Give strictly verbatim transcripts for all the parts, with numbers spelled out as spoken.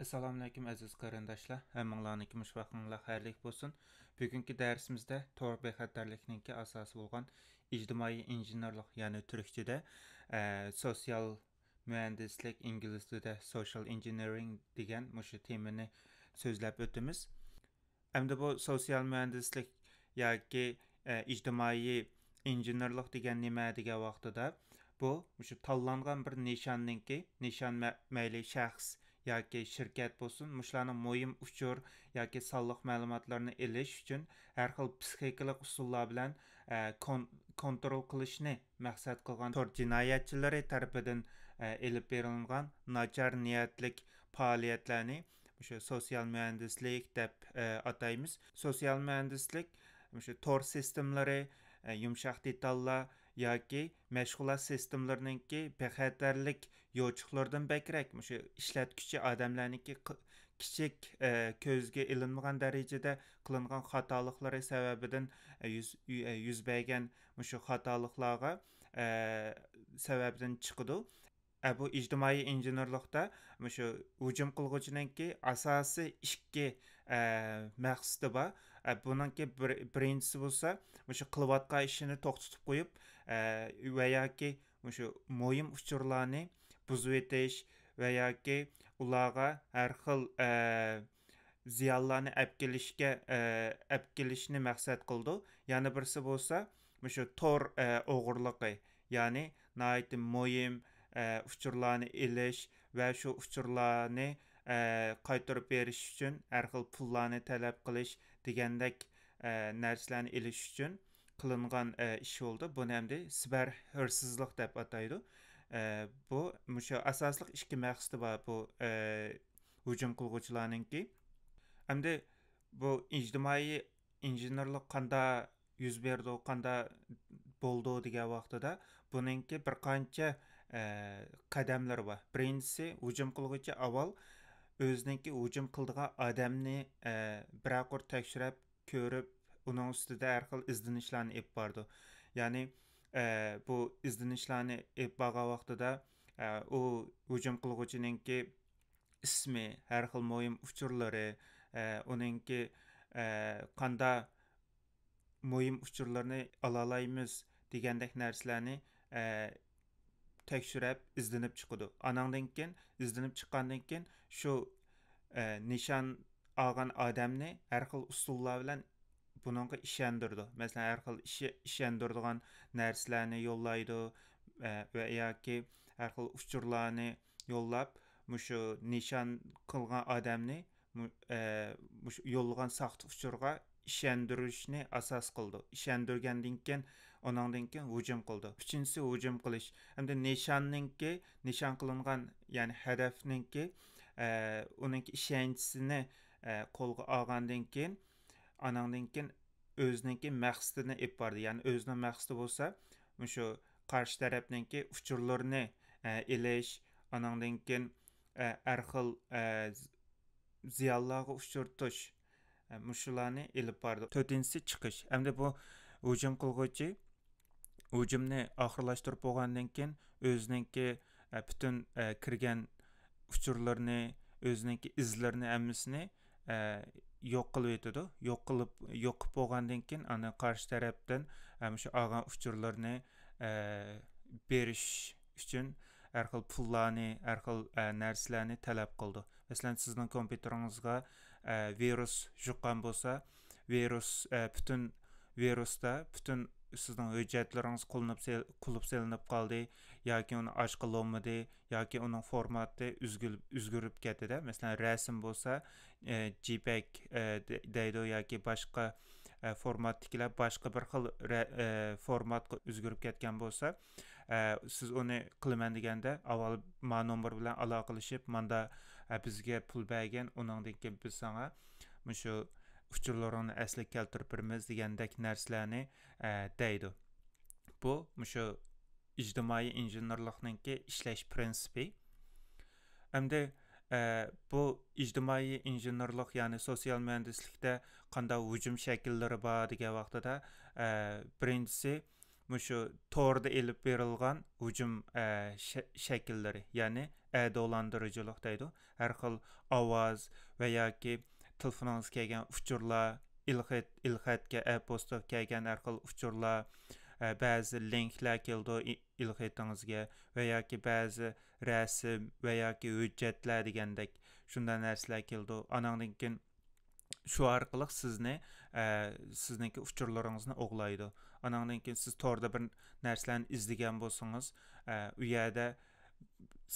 ئەسسالامۇئەلەيكۇم ئەزىز قېرىنداشلار، ھەممىڭلارنىڭكى مۇشۇ ۋاقتىڭلار خەيرلىك بولسۇن. بۈگۈنكى دەرسىمىزدە تور بىخەتەرلىكنىڭكى ئاساسى بولغان ئىجتىمائىي ئىنژېنېرلىق، يەنى تۈركچىدە، ئە، سوتسىيال مۇھەندىسلىك، ئىنگلىز تىلىدا سوشىيال ئىنژېنېرىڭ دېگەن مۇشۇ تېمىنى سۆزلەپ ئۆتىمىز. ئەمدى بۇ سوتسىيال مۇھەندىسلىك ياكى، ئە، ئىجتىمائىي ئىنژېنېرلىق دېگەن نېمە دېگەن ۋاقتىدا، بۇ مۇشۇ تاللانغان بىر نىشاننىڭكى، نىشان مە-، مەيلى شەخس ياكى شىركەت بولسۇن، مۇشۇلارنىڭ مۇھىم ئۇچۇر ياكى سانلىق مەلۇماتلارنى ئېلىش ئۈچۈن ھەر خىل پسىخىكىلىق ئۇسۇللار بىلەن، ئە، كون-، كونترول قىلىشنى مەقسەت قىلغان تور جىنايەتچىلىرى تەرىپىدىن، ئە، ئېلىپ بېرىلغان ناچار نىيەتلىك پائالىيەتلەرنى مۇشۇ سوتسىيال مۇھەندىسلىك دەپ، ئە، ئاتايمىز. سوتسىيال مۇھەندىسلىك مۇشۇ تور سىستېمىلىرى، ئە، يۇمشاق دېتاللار ياكى مەشغۇلات سىستېمىلىرىنىڭكى بىخەتەرلىك يوچۇقلىرىدىن بەكرەك، مۇشۇ ئىشلەتكۈچى ئادەملەرنىڭكى ق-، كىچىك، ئە، كۆزگە ئىلىنمىغان دەرىجىدە قىلىنغان خاتالىقلىرى سەۋەبىدىن، ئە، يۈز، يۈ-، ئە، يۈز بەرگەن مۇشۇ خاتالىقلارغا، ئە، سەۋەبىدىن چىقىدۇ. ئە، بۇ ئىجتىمائىي ئىنژېنېرلىقتا مۇشۇ ھۇجۇم قىلغۇچىنىڭكى ئاساسىي ئىككى، ئە، مەقسىتى بار. ئە، بۇنىڭكى بىر-، بىرىنچىسى بولسا، مۇشۇ قىلىۋاتقان ئىشىنى توختىتىپ قويۇپ، ئە، ۋە ياكى مۇشۇ مۇھىم ئۇچۇرلارنى بۇزۇۋېتىش ۋە ياكى ئۇلارغا ھەر خىل، ئە، زىيانلارنى ئەپ كېلىشكە، ئە، ئەپ كېلىشنى مەقسەت قىلىدۇ. يەنە بىرسى بولسا، مۇشۇ تور، ئە، ئوغرىلىقى، يەنى ناھايىتى مۇھىم، ئە، ئۇچۇرلارنى ئېلىش ۋە شۇ ئۇچۇرلارنى، ئە، قايتۇرۇپ بېرىش ئۈچۈن ھەر خىل پۇللارنى تەلەپ قىلىش دېگەندەك، ئە، نەرسىلەرنى ئېلىش ئۈچۈن قىلىنغان، ئە، ئىش بولدى. بۇنى ئەمدى سىبەر ھىرسىزلىق دەپ ئاتايدۇ. ئە، بۇ، مۇشۇ ئاساسلىق ئىككى مەقسىتى بار بۇ، ئە، ھۇجۇم قىلغۇچىلارنىڭكى. ئەمدى بۇ ئىجتىمائىي ئىنژېنېرلىق قاندا يۈز بېرىدۇ، قاندا بولىدۇ دېگەن ۋاقتىدا بۇنىڭكى بىر قانچە، ئە، قەدەملىرى بار. بىرىنچىسى، ھۇجۇم قىلغۇچى ئاۋۋال ئۆزىنىڭكى ھۇجۇم قىلىدىغان ئادەمنى، ئە، بىرەر قۇر تەكشۈرۈپ، كۆرۈپ، ئۇنىڭ ئۈستىدە ھەر خىل ئىزدىنىشلارنى ئېلىپ بارىدۇ. يەنى، ئە، بۇ ئىزدىنىشلارنى ئېلىپ بارغان ۋاقتىدا، ئە، ئۇ ھۇجۇم قىلغۇچىنىڭكى ئىسمى، ھەر خىل مۇھىم ئۇچۇرلىرى، ئە، ئۇنىڭكى، ئە، قاندا مۇھىم ئۇچۇرلىرىنى ئالالايمىز دېگەندەك نەرسىلەرنى، ئە، تەكشۈرۈپ ئىزدىنىپ چىقىدۇ. ئاناڭدىن كېيىن، ئىزدىنىپ چىققاندىن كېيىن شۇ، ئە، نىشان ئالغان ئادەمنى ھەر خىل ئۇسۇللار بىلەن بۇنىڭغا ئىشەندۈرىدۇ. مەسىلەن، ھەر خىل ئىشە-، ئىشەندۈرىدىغان نەرسىلەرنى يوللايدۇ، ئە، ۋە ياكى ھەر خىل ئۇچۇرلارنى يوللاپ، مۇشۇ نىشان قىلغان ئادەمنى مۇ-، ئە، مۇشۇ يوللىغان ساختا ئۇچۇرغا ئىشەندۈرۈشنى ئاساس قىلىدۇ. ئىشەندۈرگەندىن كېيىن، ئۇنىڭدىن كېيىن ھۇجۇم قىلىدۇ. ئۈچىنچىسى ھۇجۇم قىلىش. ئەمدى نىشاننىڭكى، نىشان قىلىنغان، يەنى ھەدەپنىڭكى، ئە، ئۇنىڭكى ئىشەنچىسىنى، ئە، قولغا ئالغاندىن كېيىن، ئانىڭدىن كېيىن ئۆزىنىڭكى مەقسىتىنى ئېلىپ باردى. يەنى ئۆزىنىڭ مەقسىتى بولسا، مۇشۇ قارشى تەرەپنىڭكى ئۇچۇرلىرىنى، ئە، ئېلىش، ئانىڭدىن كېيىن، ئە، ھەر خىل، ئە، ز-، زىيانلارغا ئۇچرىتىش، ئە، مۇشۇلارنى ئېلىپ بارىدۇ. تۆتىنچىسى چىقىش. ئەمدى بۇ ھۇجۇم قىلغۇچى ھۇجۇمنى ئاخىرلاشتۇرۇپ بولغاندىن كېيىن، ئۆزىنىڭكى، ئە، پۈتۈن، ئە، كىرگەن ئۇچۇرلىرىنى، ئۆزىنىڭكى ئىزلىرىنى ھەممىسىنى، ئە، يوق قىلىۋېتىدۇ. يوق قىلىپ، يوق قىلىپ بولغاندىن كېيىن، ئاندىن قارشى تەرەپتىن، ئە، مۇشۇ ئالغان ئۇچۇرلىرىنى، ئە، بېرىش ئۈچۈن ھەر خىل پۇللارنى، ھەر خىل، ئە، نەرسىلەرنى تەلەپ قىلىدۇ. مەسىلەن، سىزنىڭ كومپيۇتېرىڭىزغا، ئە، ۋىرۇس يۇققان بولسا، ۋىرۇس، ئە، پۈتۈن ۋىرۇستا پۈتۈن سىزنىڭ ھۆججەتلىرىڭىز قۇلۇنۇپ سېل-، قۇلۇپ سېلىنىپ قالدى ياكى ئۇنى ئاچقىلى بولمىدى ياكى ئۇنىڭ فورماتى ئۆزگىل-، ئۆزگىرىپ كەتتىدە. مەسىلەن، رەسىم بولسا، ئە، جېپەگ، ئە، دە-، دەيدۇ ياكى باشقا، ئە، فورماتتىكىلەر باشقا بىر خىل رە-، ئە، فورماتقا ئۆزگىرىپ كەتكەن بولسا، ئە، سىز ئۇنى قىلىمەن دېگەندە، ئاۋۋال ما نومۇر بىلەن ئالاقىلىشىپ، ماندا، ئە، بىزگە پۇل بەرگىن، ئۇنىڭدىن كېيىن بىز ساڭا مۇشۇ ئۇچۇرلىرىڭنى ئەسلىگە كەلتۈرۈپ بېرىمىز دېگەندەك نەرسىلەرنى، ئە، دەيدۇ. بۇ مۇشۇ ئىجتىمائىي ئىنژېنېرلىقنىڭكى ئىشلەش پىرىنسىپى. ئەمدى، ئە، بۇ ئىجتىمائىي ئىنژېنېرلىق، يەنى سوتسىيال مۇھەندىسلىكتە قانداق ھۇجۇم شەكىللىرى بار دېگەن ۋاقتىدا، ئە، بىرىنچىسى، مۇشۇ توردا ئېلىپ بېرىلغان ھۇجۇم، ئە، شە-، شەكىللىرى، يەنى ئە، دولاندۇرۇجىلىق دەيدۇ. ھەر خىل ئاۋاز ۋە ياكى تېلېفونىڭىزغا كەلگەن ئۇچۇرلار، ئېلخەت، ئېلخەتكە، ئە، پوستىغا كەلگەن ھەر خىل ئۇچۇرلار، ئە، بەزى لىنكلەر كېلىدۇ ئېلخېتىڭىزگە ۋە ياكى بەزى رەسىم ۋە ياكى ھۆججەتلەر دېگەندەك شۇنداق نەرسىلەر كېلىدۇ. ئاناندىن كېيىن شۇ ئارقىلىق سىزنى، ئە، سىزنىڭكى ئۇچۇرلىرىڭىزنى ئوغلايدۇ. ئاناندىن كېيىن سىز توردا بىر نەرسىلەرنى ئىزدىگەن بولسىڭىز، ئە، ئۇ يەردە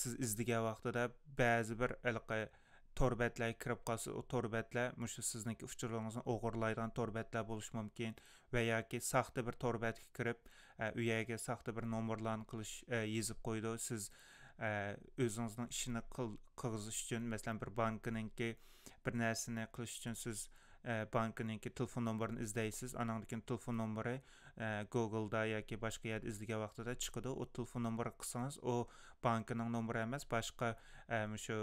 سىز ئىزدىگەن ۋاقتىدا بەزى بىر ھېلىقى تور بەتلەرگە كىرىپ قالسا، ئۇ تور بەتلەر مۇشۇ سىزنىڭكى ئۇچۇرلىرىڭىزنى ئوغرىلايدىغان تور بەتلەر بولۇشى مۇمكىن ۋە ياكى ساختا بىر تور بەتكە كىرىپ، ئە، ئۇ يەرگە ساختا بىر نومۇرلارنى قىلىش، ئە، يېزىپ قويىدۇ. سىز، ئە، ئۆزىڭىزنىڭ ئىشىنى قىل-، قىلغۇزۇش ئۈچۈن، مەسىلەن، بىر بانكىنىڭكى بىر نەرسىنى قىلىش ئۈچۈن سىز، ئە، بانكىنىڭكى تېلېفون نومۇرىنى ئىزدەيسىز. ئانىڭدىن كېيىن تېلېفون نومۇرى، ئە، گوگلدا ياكى باشقا يەردە ئىزدىگەن ۋاقتىدا چىقىدۇ. ئۇ تېلېفون نومۇرىغا قىلسىڭىز، ئۇ بانكىنىڭ نومۇرى ئەمەس، باشقا، ئە، مۇشۇ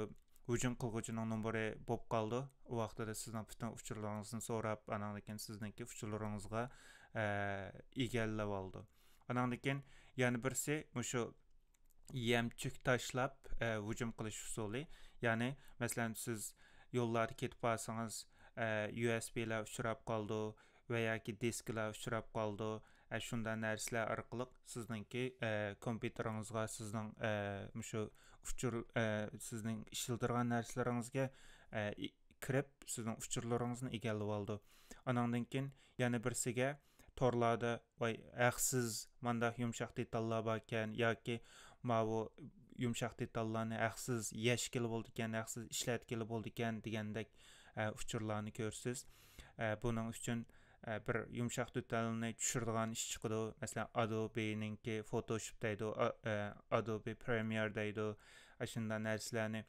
ھۇجۇم قىلغۇچىنىڭ نومۇرى بولۇپ قالىدۇ. ئۇ ۋاقتىدا سىزنىڭ پۈتۈن ئۇچۇرلىرىڭىزنى سوراپ، ئاناندىن كېيىن سىزنىڭكى ئۇچۇرلىرىڭىزغا، ئە، ئىگىلەۋالىدۇ. ئاناندىن كېيىن يەنە بىرسى مۇشۇ يەمچۈك تاشلاپ، ئە، ھۇجۇم قىلىش ئۇسۇلى. يەنى، مەسىلەن، سىز يوللاردا كېتىپ بارسىڭىز، ئە، يۇ ئېس بىلار ئۇچراپ قالىدۇ ۋە ياكى دىسكىلار ئۇچراپ قالىدۇ. ئە، شۇنداق نەرسىلەر ئارقىلىق سىزنىڭكى، ئە، كومپيۇتېرىڭىزغا، سىزنىڭ، ئە، مۇشۇ ئۇچۇر، ئە، سىزنىڭ ئىشلىتىدىغان نەرسىلىرىڭىزگە، ئە، ئى-، كىرىپ، سىزنىڭ ئۇچۇرلىرىڭىزنى ئىگىلىۋالىدۇ. ئاناندىن كېيىن يەنە بىرسىگە تورلاردا، ۋاي، ھەقسىز مانداق يۇمشاق دېتاللار باركەن ياكى ماۋۇ يۇمشاق دېتاللارنى ھەقسىز يەشكىلى بولىدىكەن، ھەقسىز ئىشلەتكىلى بولىدىكەن دېگەندەك، ئە، ئۇچۇرلارنى كۆرىسىز. ئە، بۇنىڭ ئۈچۈن، ئە، بىر يۇمشاق دېتالنى چۈشۈرىدىغان ئىش چىقىدۇ. مەسىلەن، ئادوبىنىڭكى فوتوشوپ دەيدۇ، ئا-، ئە، ئادوبى پرېميېر دەيدۇ. ئاشۇنداق نەرسىلەرنى،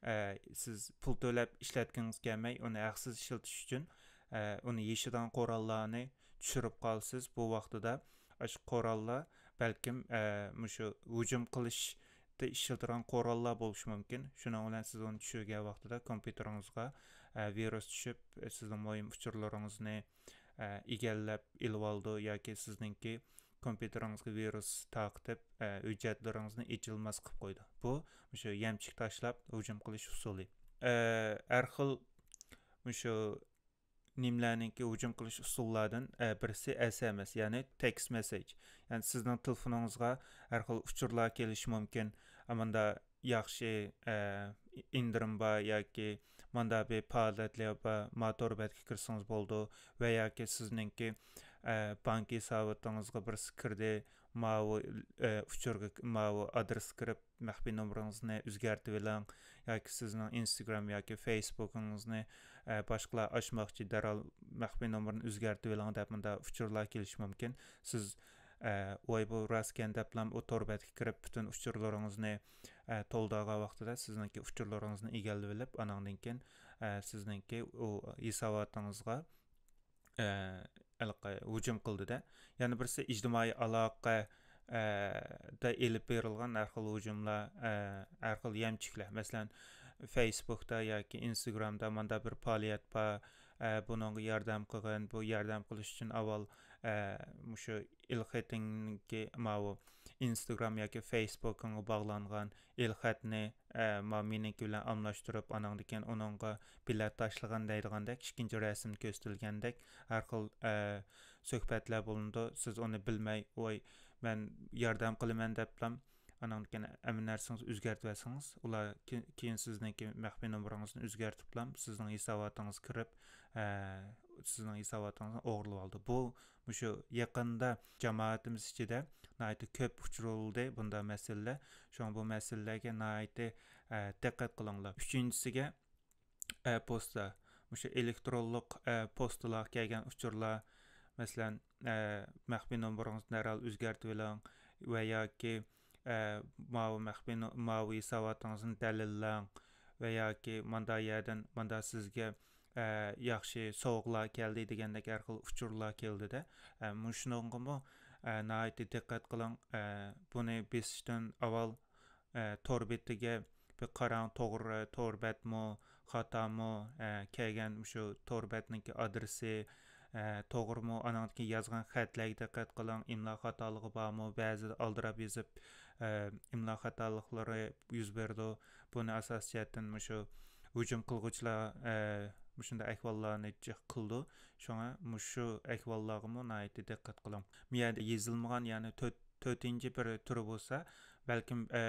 ئە، سىز پۇل تۆلەپ ئىشلەتكىڭىز كەلمەي، ئۇنى ھەقسىز ئىشلىتىش ئۈچۈن، ئە، ئۇنى يېشىدىغان قوراللارنى چۈشۈرۈپ قالىسىز. بۇ ۋاقتىدا ئاشۇ قوراللار بەلكىم، ئە، مۇشۇ ھۇجۇم قىلىشتا ئىشلىتىدىغان قوراللار بولۇشى مۇمكىن. شۇنىڭ بىلەن سىز ئۇنى چۈشۈرگەن ۋاقتىدا كومپيۇتېرىڭىزغا، ئە، ۋىرۇس چۈشۈپ، سىزنىڭ مۇھىم ئۇچۇرلىرىڭىزنى، ئە، ئىگىلەپ ئېلىۋالىدۇ ياكى سىزنىڭكى كومپيۇتېرىڭىزغا ۋىرۇس تارقىتىپ، ئە، ھۆججەتلىرىڭىزنى ئېچىلماس قىلىپ قويىدۇ. بۇ مۇشۇ يەمچۈك تاشلاپ ھۇجۇم قىلىش ئۇسۇلى. ئە، ھەر خىل مۇشۇ نېمىلەرنىڭكى ھۇجۇم قىلىش ئۇسۇللاردىن، ئە، بىرسى ئەس ئەم ئەس، يەنى تېكىست مېسسېج. يەنى سىزنىڭ تېلېفونىڭىزغا ھەر خىل ئۇچۇرلار كېلىشى مۇمكىن. ئە، مۇندا ياخشى، ئە، ئىندىرىم بار ياكى مۇندا بىر پائالىيەتلەر بار، ما تور بەتكە كىرسىڭىز بولىدۇ. ۋە ياكى سىزنىڭكى، ئە، بانك ھېساباتىڭىزغا بىرسى كىردى، ماۋۇ، ئە، ئۇچۇرغا، ماۋۇ ئادرېسقا كىرىپ، مەخپىي نومۇرىڭىزنى ئۆزگەرتىۋېلىڭ ياكى سىزنىڭ ئىنستاگرام ياكى فېيسبۇكىڭىزنى، ئە، باشقىلار ئاچماقچى، دەرھال مەخپىي نومۇرنى ئۆزگەرتىۋېلىڭ دەپ مۇنداق ئۇچۇرلار كېلىشى مۇمكىن. سىز، ئە، ۋاي، بۇ راستكەن دەپلا ئۇ تور بەتكە كىرىپ پۈتۈن ئۇچۇرلىرىڭىزنى، ئە، تولدۇرغان ۋاقتىدا سىزنىڭكى ئۇچۇرلىرىڭىزنى ئىگىلىۋېلىپ، ئاناندىن كېيىن، ئە، سىزنىڭكى ئۇ ھېساباتىڭىزغا ئە، ھېلىقى ھۇجۇم قىلدى-دە. يەنە بىرسى ئىجتىمائىي ئالاقە، ئە، دە ئېلىپ بېرىلغان ھەر خىل ھۇجۇملار، ئە، ھەر خىل يەمچۈكلەر. مەسىلەن، فېيسبۇكتا ياكى ئىنستاگرامدا ماندا بىر پائالىيەت بار، ئە، بۇنىڭغا ياردەم قىلغىن، بۇ ياردەم قىلىش ئۈچۈن ئاۋۋال، ئە، مۇشۇ ئېلخېتىڭنىڭكى ماۋۇ ئىنستاگرام ياكى فېيسبۇكىڭغا باغلانغان ئېلخەتنى، ئە، ما مېنىڭكى بىلەن ئالماشتۇرۇپ، ئاناندىن كېيىن ئۇنىڭغا بېلەت تاشلىغىن دەيدىغاندەك، ئىككىنچى رەسىم كۆرسىتىلگەندەك ھەر خىل، ئە، سۆھبەتلەر بولۇنىدۇ. سىز ئۇنى بىلمەي، ۋاي، مەن ياردەم قىلىمەن دەپلا، ئاناندىن كېيىن ھەممە نەرسىڭىزنى ئۆزگەرتىۋەتسىڭىز، ئۇلار كېيىن، كېيىن سىزنىڭكى مەخپىي نومۇرىڭىزنى ئۆزگەرتىپلا، سىزنىڭ ھېساباتىڭىزغا كىرىپ، ئە، سىزنىڭ ھېساباتىڭىزنى ئوغرىلىۋالىدۇ. بۇ مۇشۇ يېقىندا جامائىتىمىز ئىچىدە ناھايىتى كۆپ ئۇچرىلدى بۇنداق مەسىلىلەر. شۇڭا بۇ مەسىلىلەرگە ناھايىتى، ئە، دىققەت قىلىڭلار. ئۈچىنچىسىگە، ئە، پوستا. مۇشۇ ئېلېكترونلۇق، ئە، پوستىلارغا كەلگەن ئۇچۇرلار، مەسىلەن، ئە، مەخپىي نومۇرىڭىزنى دەرھال ئۆزگەرتىۋېلىڭ ۋە ياكى، ئە، ماۋۇ مەخپىي نو-، ماۋۇ ھېساباتىڭىزنى دەلىللەڭ ۋە ياكى ماندا يەردىن ماندا سىزگە، ئە، ياخشى سوۋغىلار كەلدى دېگەندەك ھەر خىل ئۇچۇرلار كېلىدۇ-دە. ئە، مۇشۇنىڭغىمۇ، ئە، ناھايىتى دىققەت قىلىڭ. ئە، بۇنى بېسىشتىن ئاۋۋال، ئە، تور بېتىگە بىر قاراڭ، توغرا تور بەتمۇ، خاتامۇ، ئە، كەلگەن مۇشۇ تور بەتنىڭكى ئادرېسى، ئە، توغرىمۇ، ئانىڭدىن كېيىن يازغان خەتلەرگە دىققەت قىلىڭ، ئىملا خاتالىقى بارمۇ، بەزىدە ئالدىراپ يېزىپ، ئە، ئىملا خاتالىقلىرى يۈز بېرىدۇ. بۇنى ئاساسىي جەھەتتىن مۇشۇ ھۇجۇم قىلغۇچىلار، ئە، مۇشۇنداق ئەھۋاللارنى جىق قىلىدۇ. شۇڭا مۇشۇ ئەھۋاللارغىمۇ ناھايىتى دىققەت قىلىڭ. بۇ يەردە يېزىلمىغان يەنە تۆت، تۆتىنچى بىر تۈرى بولسا، بەلكىم، ئە،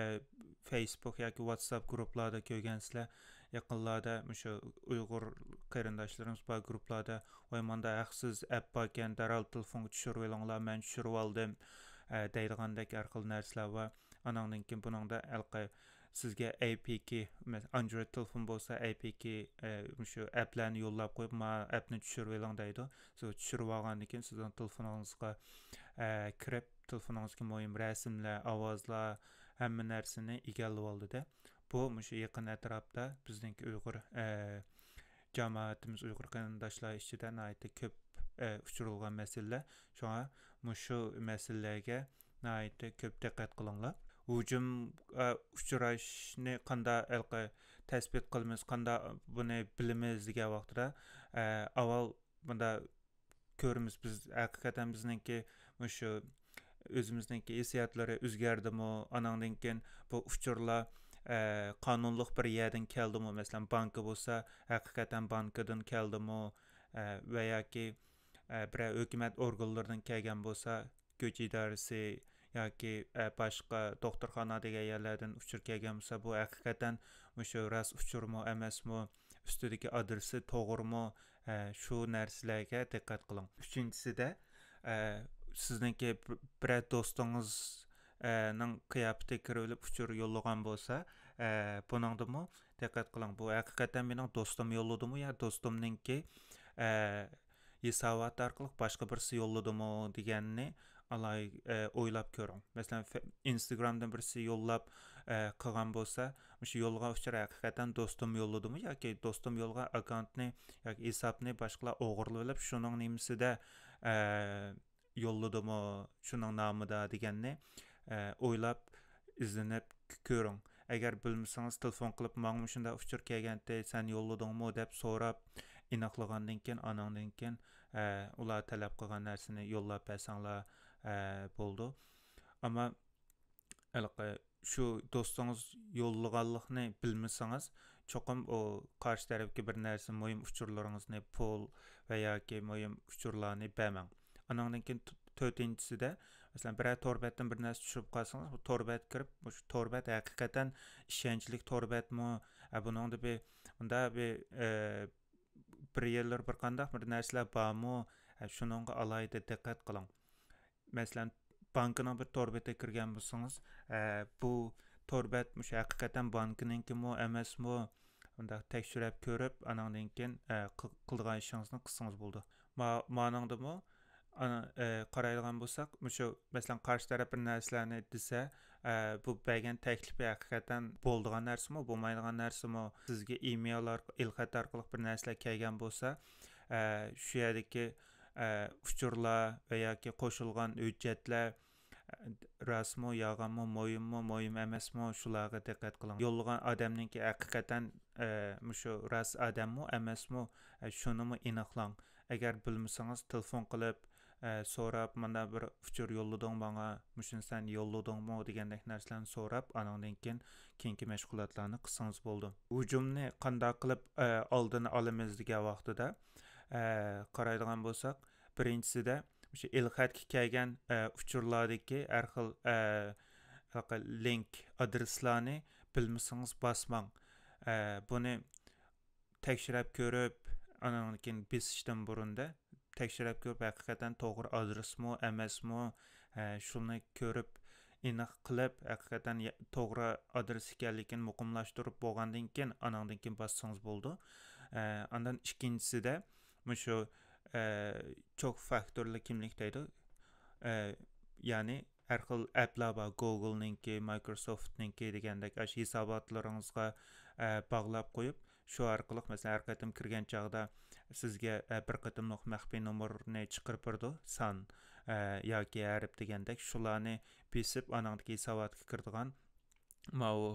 فېيسبۇك ياكى ۋاتساپ گۇرۇپپىلاردا كۆرگەنسىلەر، يېقىنلاردا مۇشۇ ئۇيغۇر قېرىنداشلىرىمىز بار گۇرۇپپىلاردا، ۋاي، ماندا ھەقسىز ئەپ باركەن، دەرھال تېلېفونغا چۈشۈرۈۋېلىڭلار، مەن چۈشۈرۈۋالدىم، ئە، دەيدىغاندەك ھەر خىل نەرسىلەر بار. ئاناندىن كېيىن بۇنىڭدا ھېلىقى سىزگە ئەي پى كى، مەس-، ئاندرويد تېلېفون بولسا ئەي پى كى، ئە، مۇشۇ ئەپلەرنى يوللاپ قويۇپ، ما ئەپنى چۈشۈرۈۋېلىڭ دەيدۇ. سىز چۈشۈرۈۋالغاندىن كېيىن سىزنىڭ تېلېفونىڭىزغا، ئە، كىرىپ، تېلېفونىڭىزدىكى مۇھىم رەسىملەر، ئاۋازلار، ھەممە نەرسىنى ئىگىلىۋالدى-دە. بۇ مۇشۇ يېقىن ئەتراپتا بىزنىڭكى ئۇيغۇر، ئە، جامائىتىمىز، ئۇيغۇر قېرىنداشلار ئىچىدە ناھايىتى كۆپ، ئە، ئۇچرىلغان مەسىلىلەر. شۇڭا مۇشۇ مەسىلىلەرگە ناھايىتى كۆپ دىققەت قىلىڭلار. ھۇجۇمغا ئۇچراشنى قانداق ھېلىقى تەسبىت قىلىمىز، قانداق بۇنى بىلىمىز دېگەن ۋاقتىدا، ئە، ئاۋۋال بۇندا كۆرىمىز بىز، ھەقىقەتەن بىزنىڭكى مۇشۇ ئۆزىمىزنىڭكى ھېسسىياتلىرى ئۆزگەردىمۇ، ئاناندىن كېيىن بۇ ئۇچۇرلار، ئە، قانۇنلۇق بىر يەردىن كەلدىمۇ، مەسىلەن، بانكا بولسا، ھەقىقەتەن بانكىدىن كەلدىمۇ، ئە، ۋە ياكى، ئە، بىرەر ھۆكۈمەت ئورگانلىرىدىن كەلگەن بولسا، كۈچ ئىدارىسى ياكى، ئە، باشقا دوختۇرخانا دېگەن يەرلەردىن ئۇچۇر كەلگەن بولسا، بۇ ھەقىقەتەن مۇشۇ راست ئۇچۇرمۇ، ئەمەسمۇ، ئۈستىدىكى ئادرېسى توغرىمۇ، ئە، شۇ نەرسىلەرگە دىققەت قىلىڭ. ئۈچىنچىسىدە، ئە، سىزنىڭكى بىر-، بىرەر دوستىڭىز، ئە، نىڭ قىياپىتىگە كىرىۋېلىپ ئۇچۇر يوللىغان بولسا، ئە، بۇنىڭدىمۇ دىققەت قىلىڭ. بۇ ھەقىقەتەن مېنىڭ دوستۇم يوللىدىمۇ يا دوستۇمنىڭكى، ئە، ھېساباتى ئارقىلىق باشقا بىرسى يوللىدىمۇ دېگەننى ئالاي-، ئە، ئويلاپ كۆرۈڭ. مەسىلەن، فە-، ئىنستاگرامدىن بىرسى يوللاپ، ئە، قىلغان بولسا، مۇشۇ يوللىغان ئۇچۇر ھەقىقەتەن دوستۇم يوللىدىمۇ ياكى دوستۇم يوللىغان ئاككاونتنى ياكى ھېسابنى باشقىلار ئوغرىلىۋېلىپ، شۇنىڭ نېمىسىدە، ئە، يوللىدىمۇ، شۇنىڭ نامىدا دېگەننى، ئە، ئويلاپ، ئىزدىنىپ ك-، كۆرۈڭ. ئەگەر بىلمىسىڭىز، تېلېفون قىلىپ، ماڭا مۇشۇنداق ئۇچۇر كەلگەنتى، سەن يوللىدىڭمۇ دەپ سوراپ، ئېنىقلىغاندىن كېيىن، ئانىڭدىن كېيىن، ئە، ئۇلار تەلەپ قىلغان نەرسىنى يوللاپ بەرسەڭلار، ئە، بولىدۇ. ئەمما ھېلىقى شۇ دوستىڭىز يوللىغانلىقىنى بىلمىسىڭىز، چوقۇم ئۇ قارشى تەرەپكە بىر نەرسە، مۇھىم ئۇچۇرلىرىڭىزنى، پۇل ۋە ياكى مۇھىم ئۇچۇرلارنى بەرمەڭ. ئانىڭدىن كېيىن تۆ-، تۆتىنچىسىدە، مەسىلەن، بىرەر تور بەتتىن بىر نەرسە چۈشۈرۈپ قالسىڭىز، بۇ تور بەتكە كىرىپ، مۇشۇ تور بەت ھەقىقەتەن ئىشەنچلىك تور بەتمۇ؟ ئە، بۇنىڭدا بىر، مۇنداق بىر، ئە، بىر يەرلىرى بىر قانداق بىر نەرسىلەر بارمۇ؟ ئە، شۇنىڭغا ئالاھىدە دىققەت قىلىڭ. مەسىلەن، بانكىنىڭ بىر تور بېتىگە كىرگەن بولسىڭىز، ئە، بۇ تور بەت مۇشۇ ھەقىقەتەن بانكىنىڭكىمۇ ئەمەسمۇ؟ ئۇنداق تەكشۈرۈپ كۆرۈپ، ئانىڭدىن كېيىن، ئە، قىل-، قىلىدىغان ئىشىڭىزنى قىلسىڭىز بولىدۇ. ما-، مانىڭدىمۇ، ئانا، ئە، قارايدىغان بولساق، مۇشۇ، مەسىلەن، قارشى تەرەپ بىر نەرسىلەرنى دېسە، ئە، بۇ بەرگەن تەكلىپى ھەقىقەتەن بولىدىغان نەرسىمۇ، بولمايدىغان نەرسىمۇ، سىزگە ئىمېيل ئارق-، ئېلخەت ئارقىلىق بىر نەرسىلەر كەلگەن بولسا، ئە، شۇ يەردىكى، ئە، ئۇچۇرلار ۋە ياكى قوشۇلغان ھۆججەتلەر، ئە، راستمۇ، يالغانمۇ، مۇھىممۇ، مۇھىم ئەمەسمۇ، شۇلارغا دىققەت قىلىڭ. يوللىغان ئادەمنىڭكى ھەقىقەتەن، ئە، مۇشۇ راست ئادەممۇ، ئەمەسمۇ، ئە، شۇنىمۇ ئېنىقلاڭ. ئەگەر بىلمىسىڭىز، تېلېفون قىلىپ، ئە، سوراپ، مانا بىر ئۇچۇر يوللىدىڭ ماڭا، مۇشۇنى سەن يوللىدىڭمۇ دېگەندەك نەرسىلەرنى سوراپ، ئانىڭدىن كېيىن كېيىنكى مەشغۇلاتلارنى قىلسىڭىز بولىدۇ. ھۇجۇمنى قانداق قىلىپ، ئە، ئالدىنى ئالىمىز دېگەن ۋاقتىدا، ئە، قارايدىغان بولساق، بىرىنچىسىدە مۇشۇ ئېلخەتكە كەلگەن، ئە، ئۇچۇرلاردىكى ھەر خىل، ئە، ھېلىقى لىنك ئادرېسلارنى بىلمىسىڭىز باسماڭ. ئە، بۇنى تەكشۈرۈپ كۆرۈپ، ئانىڭدىن كېيىن بېسىشتىن بۇرۇندا تەكشۈرۈپ كۆرۈپ، ھەقىقەتەن توغرا ئادرېسمۇ، ئەمەسمۇ، ئە، شۇنى كۆرۈپ ئېنىق قىلىپ، ھەقىقەتەن يا-، توغرا ئادرېس ئىكەنلىكىنى مۇقىملاشتۇرۇپ بولغاندىن كېيىن، ئانىڭدىن كېيىن باسسىڭىز بولىدۇ. ئە، ئاندىن ئىككىنچىسىدە مۇشۇ، ئە، چوك فاكتورلۇق كىملىك دەيدۇ. ئە، يەنى ھەر خىل ئەپلار بار، گوگلنىڭكى، مايكروسوفتنىڭكى دېگەندەك، ئاشۇ ھېساباتلىرىڭىزغا، ئە، باغلاپ قويۇپ، شۇ ئارقىلىق، مەسىلەن، ھەر قېتىم كىرگەن چاغدا سىزگە، ئە، بىر قېتىملىق مەخپىي نومۇرنى چىقىرىپ بېرىدۇ، سان، ئە، ياكى ھەرپ دېگەندەك، شۇلارنى بېسىپ، ئانىڭدىكى ھېساباتقا كىرىدىغان ماۋۇ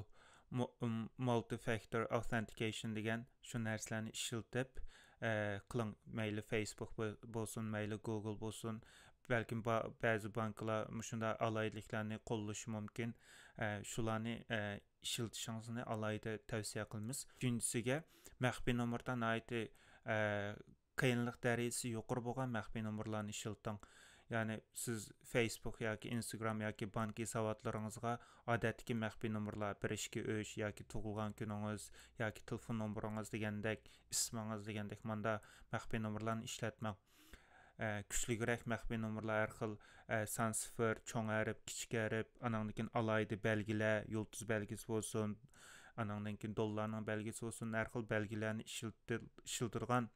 مۇ-، ئىم، مۇلتى فاكتور ئاۋتېنتىكېيشن دېگەن شۇ نەرسىلەرنى ئىشلىتىپ، ئە، قىلىڭ. مەيلى فېيسبۇك بو-، بولسۇن، مەيلى گۇگل بولسۇن. بەلكىم با-، بەزى بانكىلار مۇشۇنداق ئالاھىدىلىكلەرنى قوللىشى مۇمكىن. ئە، شۇلارنى، ئە، ئىشلىتىشىڭىزنى ئالاھىدە تەۋسىيە قىلىمىز. ئۈچىنچىسىگە، مەخپىي نومۇردا ناھايىتى، ئە، قىيىنلىق دەرىجىسى يۇقىرى بولغان مەخپىي نومۇرلارنى ئىشلىتىڭ. يەنى سىز فېيسبۇك ياكى ئىنستاگرام ياكى بانكا ھېساباتلىرىڭىزغا ئادەتتىكى مەخپىي نومۇرلار، بىر ئىككى ئۈچ ياكى تۇغۇلغان كۈنىڭىز ياكى تېلېفون نومۇرىڭىز دېگەندەك، ئىسمىڭىز دېگەندەك ماندا مەخپىي نومۇرلارنى ئىشلەتمەڭ. ئە، كۈچلۈكرەك مەخپىي نومۇرلار ھەر خىل، ئە، سان سىفىر، چوڭ ھەرپ، كىچىك ھەرپ، ئانىڭدىن كېيىن ئالاھىدە بەلگىلەر، يۇلتۇز بەلگىسى بولسۇن، ئانىڭدىن كېيىن دوللارنىڭ بەلگىسى بولسۇن، ھەر خىل بەلگىلەرنى ئىشلىتىل-، ئىشلىتىدىغان،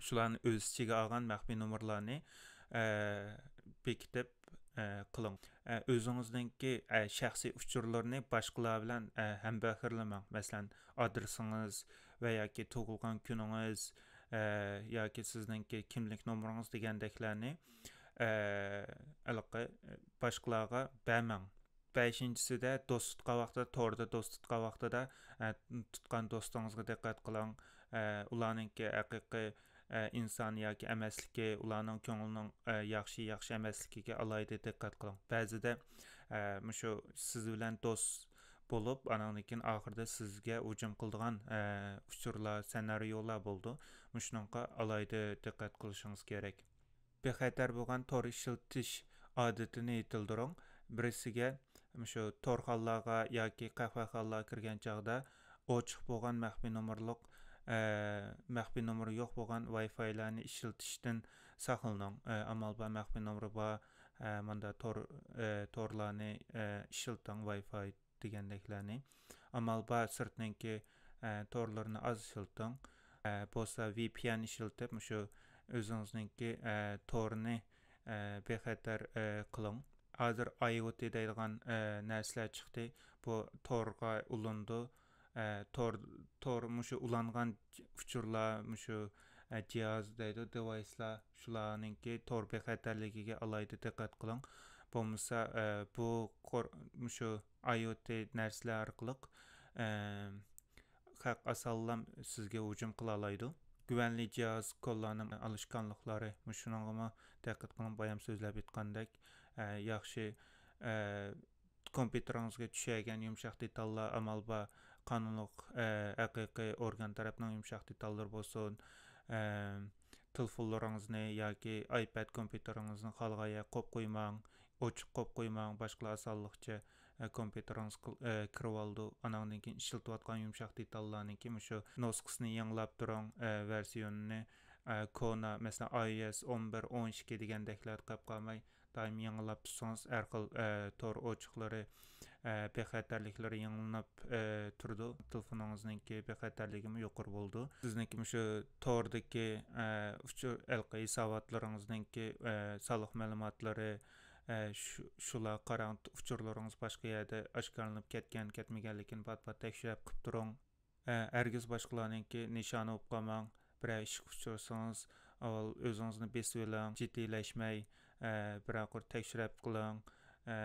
شۇلارنى ئۆز ئىچىگە ئالغان مەخپىي نومۇرلارنى، ئە، بېكىتىپ، ئە، قىلىڭ. ئە، ئۆزىڭىزنىڭكى، ئە، شەخسىي ئۇچۇرلىرىنى باشقىلار بىلەن، ئە، ھەمبەھىرلىمەڭ. مەسىلەن، ئادرېسىڭىز ۋە ياكى تۇغۇلغان كۈنىڭىز، ئە، ياكى سىزنىڭكى كىملىك نومۇرىڭىز دېگەندەكلەرنى، ئە، ھېلىقى باشقىلارغا بەرمەڭ. بەشىنچىسىدە، دوست تۇتقان ۋاقتىدا، توردا دوست تۇتقان ۋاقتىدا، ئە، تۇتقان دوستىڭىزغا دىققەت قىلىڭ. ئە، ئۇلارنىڭكى ھەقىقىي، ئە، ئىنسان ياكى ئەمەسلىكى، ئۇلارنىڭ كۆڭلىنىڭ، ئە، ياخشى، ياخشى ئەمەسلىكىگە ئالاھىدە دىققەت قىلىڭ. بەزىدە، ئە، مۇشۇ سىز بىلەن دوست بولۇپ، ئاناندىن كېيىن ئاخىرىدا سىزگە ھۇجۇم قىلىدىغان، ئە، ئۇچۇرلار، سېنارىيولار بولىدۇ. مۇشۇنىڭغا ئالاھىدە دىققەت قىلىشىڭىز كېرەك. بىخەتەر بولغان تور ئىشلىتىش ئادىتىنى يېتىلدۈرۈڭ. بىرسىگە مۇشۇ تورخانىلارغا ياكى قەھۋەخانىلارغا كىرگەن چاغدا ئوچۇق بولغان مەخپىي نومۇرلۇق، ئە، مەخپىي نومۇرى يوق بولغان ۋاي فايلارنى ئىشلىتىشتىن ساقلىنىڭ. ئە، ئامال بار مەخپىي نومۇرى بار، ئە، ماندا تور، ئە، تورلارنى، ئە، ئىشلىتىڭ، ۋاي فاي دېگەندەكلەرنى. ئامال بار سىرتنىڭكى، ئە، تورلىرىنى ئاز ئىشلىتىڭ. ئە، بولسا ۋى پى ئېن ئىشلىتىپ، مۇشۇ ئۆزىڭىزنىڭكى، ئە، تورىنى، ئە، بىخەتەر، ئە، قىلىڭ. ھازىر ئاي ئو تى دەيدىغان، ئە، نەرسىلەر چىقتى. بۇ تورغا ئۇلىنىدۇ. ئە، تور، تور مۇشۇ ئۇلانغان ئۇچۇرلار، مۇشۇ، ئە، جىھاز دەيدۇ، دېۋايسلار، شۇلارنىڭكى تور بىخەتەرلىكىگە ئالاھىدە دىققەت قىلىڭ. بولمىسا، ئە، بۇ قور-، مۇشۇ ئاي ئو تى نەرسىلەر ئارقىلىق، ئە، خەق ئاسانلام سىزگە ھۇجۇم قىلالايدۇ. گۈۋەنلىك جىھاز كودلارنى ئالىشقانلىقلىرى، مۇشۇنىڭغىمۇ دىققەت قىلىڭ. بايام سۆزلەپ ئېيتقاندەك، ئە، ياخشى، ئە، كومپيۇتېرىڭىزغا چۈشەلگەن يۇمشاق دېتاللار، ئامال بار قانۇنلۇق، ئە، ھەقىقىي ئورگان تەرەپنىڭ يۇمشاق دېتاللىرى بولسۇن، ئە، تېلېفونلىرىڭىزنى ياكى ئايپەد كومپيۇتېرىڭىزنى خالىغان يەرگە قويۇپ قويماڭ، ئوچۇق قويۇپ قويماڭ، باشقىلار ئاسانلىقچە، ئە، كومپيۇتېرىڭىزغا، ئە، كىرىۋالىدۇ. ئاناندىن كېيىن ئىشلىتىۋاتقان يۇمشاق دېتاللارنىڭكى مۇشۇ نۇسخىسىنى يېڭىلاپ تۇرۇڭ، ئە، ۋېرسىيونىنى، ئە، كونا، مەسىلەن، ئاي ئو ئېس ئون بىر، ئون ئىككى دېگەندەكلەردە قېلىپ قالماي، دائىم يېڭىلاپ تۇرسىڭىز، ھەر خىل، ئە، تور ئوچۇقلىرى، ئە، بىخەتەرلىكلىرى يېڭىلىنىپ، ئە، تۇرىدۇ. تېلېفونىڭىزنىڭكى بىخەتەرلىكىمۇ يۇقىرى بولىدۇ. سىزنىڭكى مۇشۇ توردىكى، ئە، ئۇچۇر، ھېلىقى ھېساباتلىرىڭىزنىڭكى، ئە، سانلىق مەلۇماتلىرى، ئە، شۇ-، شۇلارغا قاراڭ، ئۇچۇرلىرىڭىز باشقا يەردە ئاشكارىلىنىپ كەتكەن، كەتمىگەنلىكىنى پات-پات تەكشۈرۈپ قىلىپ تۇرۇڭ. ئە، ھەرگىز باشقىلارنىڭكى نىشانى بولۇپ قالماڭ. بىرەر ئىشقا ئۇچرىسىڭىز، ئاۋۋال ئۆزىڭىزنى بېسىۋېلىڭ، جىددىيلەشمەي، ئە، بىرەر قۇر تەكشۈرۈپ قىلىڭ. ئە،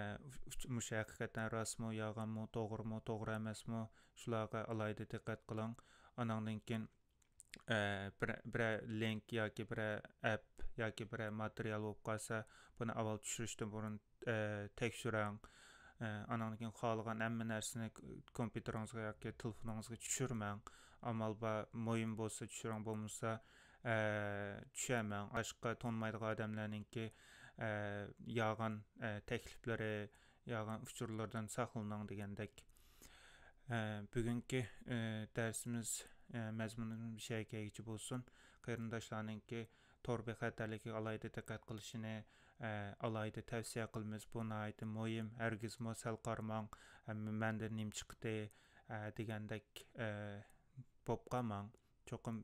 ئۇچ-، مۇشۇ ھەقىقەتەن راستمۇ، يالغانمۇ، توغرىمۇ، توغرا ئەمەسمۇ، شۇلارغا ئالاھىدە دىققەت قىلىڭ. ئاناندىن كېيىن، ئە، بىرەر، بىرەر لىنك ياكى بىرەر ئەپ ياكى بىرەر ماتېرىيال بولۇپ قالسا، بۇنى ئاۋۋال چۈشۈرۈشتىن بۇرۇن، ئە، تەكشۈرۈڭ. ئە، ئاناندىن كېيىن خالىغان ھەممە نەرسىنى ك-، كومپيۇتېرىڭىزغا ياكى تېلېفونىڭىزغا چۈشۈرمەڭ. ئامال بار، مۇھىم بولسا چۈشۈرۈڭ، بولمىسا، ئە، چۈشۈرمەڭ. باشقا تونۇمايدىغان ئادەملەرنىڭكى، ئە، يالغان، ئە، تەكلىپلىرى، يالغان ئۇچۇرلىرىدىن ساقلىنىڭ دېگەندەك. ئە، بۈگۈنكى، ئە، دەرسىمىز، ئە، مەزمۇنىمىز مۇشۇ يەرگىچە بولسۇن. قېرىنداشلارنىڭكى تور بىخەتەرلىكىگە ئالاھىدە دىققەت قىلىشىنى، ئە، ئالاھىدە تەۋسىيە قىلىمىز. بۇ ناھايىتى مۇھىم. ھەرگىزمۇ سەل قارىماڭ، ئە، مەندىن نېمە چىقتى، ئە، دېگەندەك، ئە، بولۇپ قالماڭ. چوقۇم،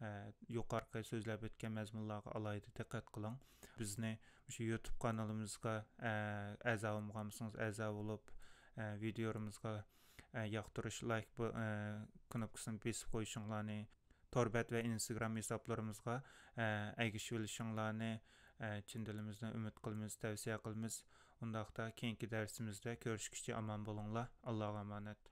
ئە، يۇقىرىقى سۆزلەپ ئۆتكەن مەزمۇنلارغا ئالاھىدە دىققەت قىلىڭ. بىزنى مۇشۇ يۇتۇب قانىلىمىزغا، ئە، ئەزا بولمىغان بولسىڭىز، ئەزا بولۇپ، ئە، ۋىدىيولىرىمىزغا، ئە، ياقتۇرۇش، لايك بو-، ئە، كنوپكىسىنى بېسىپ قويۇشۇڭلارنى، تور بەت ۋە ئىنستاگرام ھېسابلىرىمىزغا، ئە، ئەگىشىۋېلىشىڭلارنى، ئە، چىن دىلىمىزدىن ئۈمىد قىلىمىز، تەۋسىيە قىلىمىز. ئۇنداقتا كېيىنكى دەرسىمىزدە كۆرۈشكىچە ئامان بولۇڭلار. ئاللاغا ئامانەت.